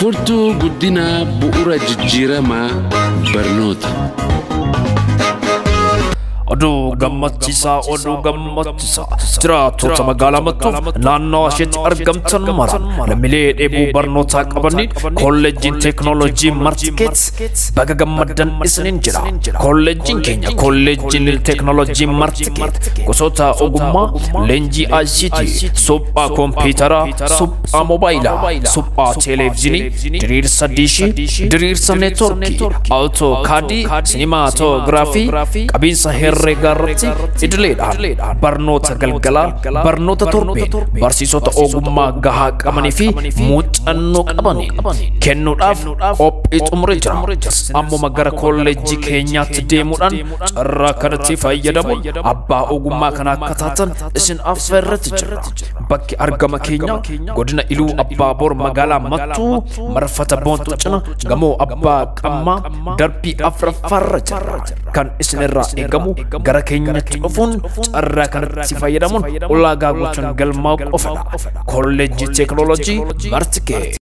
Furtuu guddinaa bu'uura jijjiiramaa barnoota. Oduu gammachiisaa, oduu gammachiisaa! Jiraattota magaalaa Mattuuf naannoo isheetti argamtan mara, lammiilee dheebuu barnootaa qabaniin Kolleejjiin Teekinooloojii Martikeet baga gammaddan isiniin jira. Kolleejjiin keenya, Kolleejjiin Teekinooloojii Martikeet, gosoota ogummaa leenjii ICT, suphaa kompiitaraa, suphaa moobaayilaa, suphaa televezyiinii, diriirsa diishii, diriirsa neetworkii, AutoCADii, sinimaatoogiraafii, qabiinsa herreegaa irratti idileedhaan barnoota galgalaa, barnoota torbee barsiisota ogummaa gahaa qabanii fi muuxannoo qabaniin kennuudhaaf qophii xumuree jira. Ammuma gara kolleejjii keenyaatti deemuudhaan carraa kanatti fayyadamuun abbaa ogummaa kana akka taatan isin affeerratti jira. Bakki argama keenya godina Iluu Abbaa Boor, magaalaa Mattuu, marfata Boontuu cina, gamoo Abbaa Qammaa, darbii afuraffaarra jira. Kan isinirraa eegamu gara keenyatti dhufuun carraa kanatti fayyadamuun ulaagaa guutuun galmaa'u qofadha. Kolleejjii Teekinooloojii Martikee.